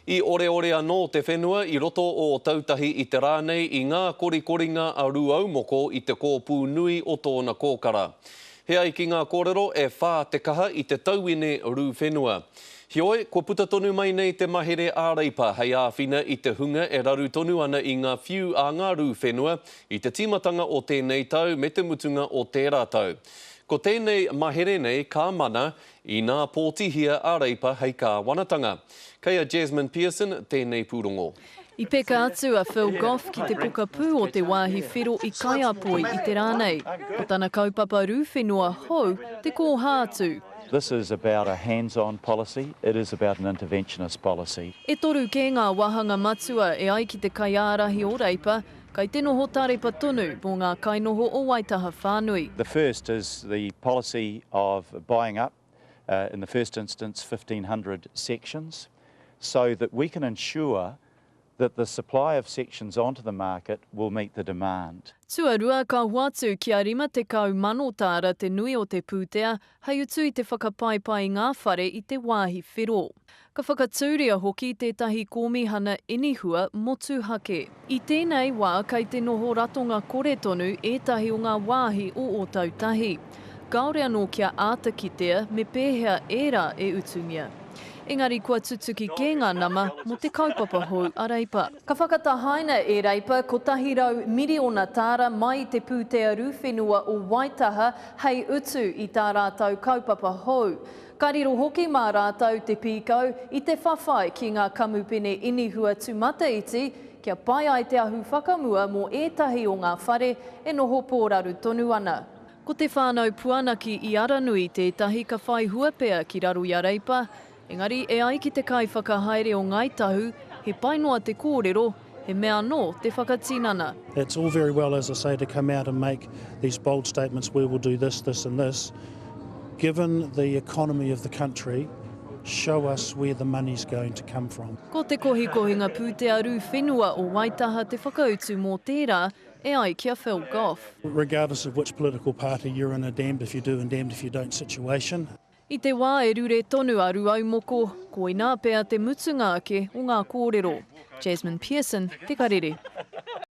I oreore anō te whenua i roto o Ōtautahi i te rā nei i ngā korikoringa a Rūaumoko i te kōpū nui o tōna kōkara. He ai ki ngā kōrero e whā te kaha i te tauine rū whenua. Heoi, kua puta tonu mai nei te mahere a Reipa hei āwhina i te hunga e raru tonu ana i ngā whiu a ngā rū whenua i te tīmatanga o tēnei tau me te mutunga o tērā tau. Ko tēnei mahere nei ka mana Inā pōtihia a Reipa hei kāwanatanga. Kei a Jasmine Pearson tēnei pūrongo. I peka atu a Phil Goff ki te pokapū o te wāhi whero i Kaiapoi i te rā nei. Ko tana kaupapa rū whenua hou te kōhā atu. This is about a hands-on policy, it is about an interventionist policy. E toru kē ngā wāhanga matua e ai ki te kaiārahi o Reipa, kei te noho tarepa tonu mō ngā kainoho o Waitaha whānui. The first is the policy of buying up, in the first instance, 1500 sections, so that we can ensure that the supply of sections onto the market will meet the demand. Tuarua, ka hoatu kia 50,000 tāra te nui o te pūtea hei utu i te whakapaipai i ngā whare i te wāhi whero. Ka whakatūria hoki tētahi kōmihana inihua motuhake. I tēnei wā kei te noho ratonga kore tonu ētahi o ngā wāhi o Ōtautahi. Kāore anō kia āta kitea me pēhea ērā e utungia. Engari kua tutuki kē ngā nama mō te kaupapa hou a Reipa. Ka whakatahaina e Reipa 100 miriona tāra mai i te pūtea rūwhenua o Waitaha hei utu i tā rātou kaupapa hou. Ka riro hoki mā rātou te pīkau i te whawhai ki ngā kamupene inihua tūmataiti kia pai ai te ahu whakamua mō ētahi o ngā whare e noho pōraru tonu ana. Ko te whānau Puanaki i Aranui tētahi ka whai hua pea ki raro i a Reipa, engari e ai ki te kaiwhakahaere o Ngāi Tahu, he pai noa te kōrero, he mea anō te whakatinana. It's all very well, as I say, to come out and make these bold statements, we will do this, this and this. Given the economy of the country, show us where the money's going to come from. Ko te kohikohinga pūtea rū whenua o Waitaha te whakautu mō tērā, e ai ki a Phil Goff. Regardless of which political party you're in a damned if you do and damned if you don't situation. I te wā e rure tonu a Rūaumoko, koinā pea te mutunga ake o ngā kōrero. Jasmine Pearson, Te Karere.